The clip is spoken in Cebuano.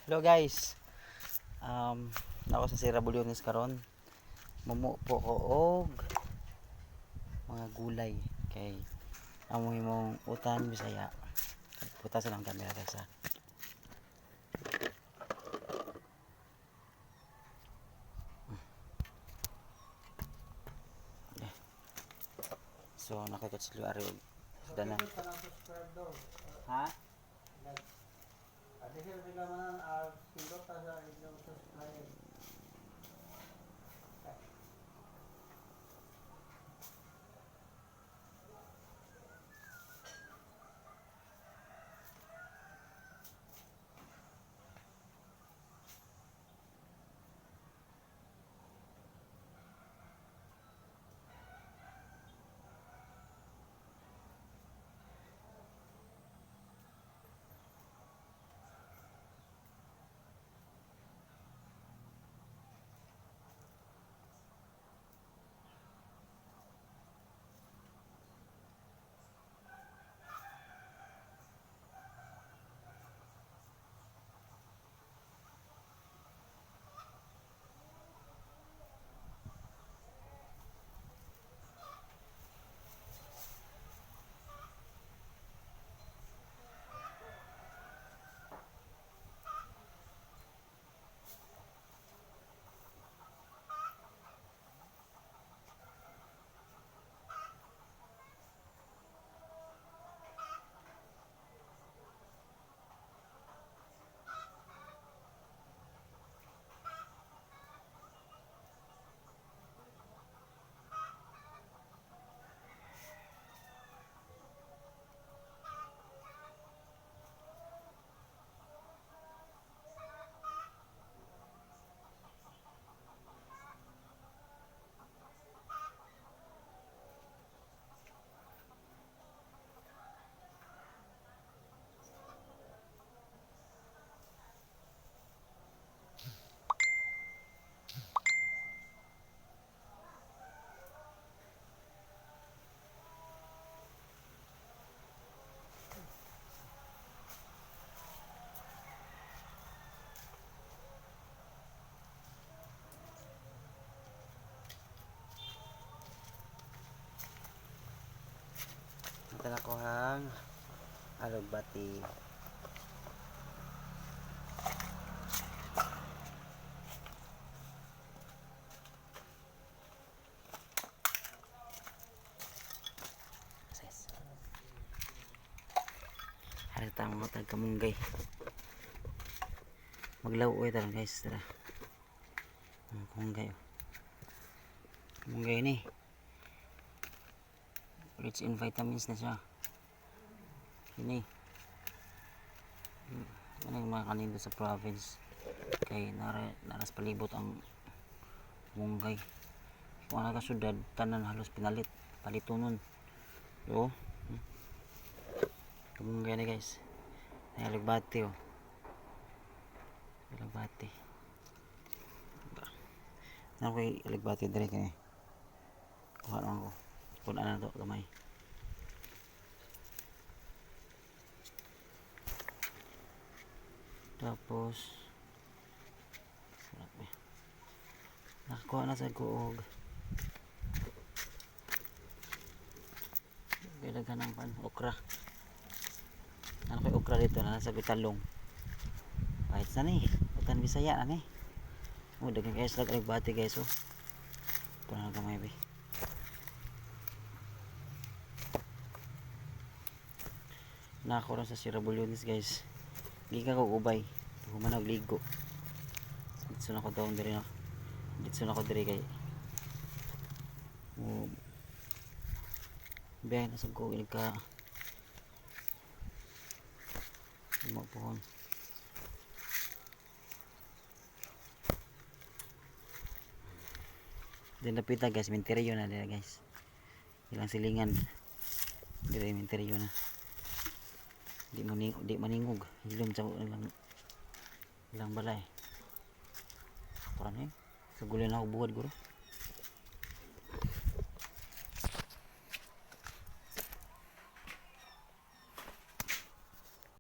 Hello guys. Ako sa Sierra Bulyones karon. Mumu po ko og mga gulay kay amo imong utan Bisaya. Puta sa lang camera guys ha. Eh. So nakikutsilyo ari og dana. Ha? Ito na ko hang alugbati. Ses. Hari ta mga tag kamunggay. Maglaw oy tara guys, tara. Ang kamunggay. Oh. Kamunggay ni. Rich in vitamins na siya. Ini. Ano yung mga kanino sa province kay naras palibot ang munggay. Kung ano ka syudad, tanan halos pinalit, palitonon. Oh. Kamunggay na guys. Nalagbati oh. Alagbati. Ano ko'y alagbati dire kini. Kuha lang ko. Kuha na to gamay. Tapos wala pa. Nakakuha na sa kuog. Kailangan ng pan okra. Ano kay okra dito na nasa talong. Kahit sa ni, utan Bisaya na ni. Oh, daghan kayo sila bati guys oh. Ito na gamay be. Nakakuha sa Sierra Bulyones guys. Gikan ko ubay. Human og ligo. Dito na ko down diri na. Dito na ko diri kay. Oh. Biyahe na sa ko ka. Mo pohon. Din napita guys, menteryo na dira guys. Ilang silingan. Dire menteryo na. Di maningog. Hilom sa ilang balay. Parang eh. Kagulan ako buhat guro.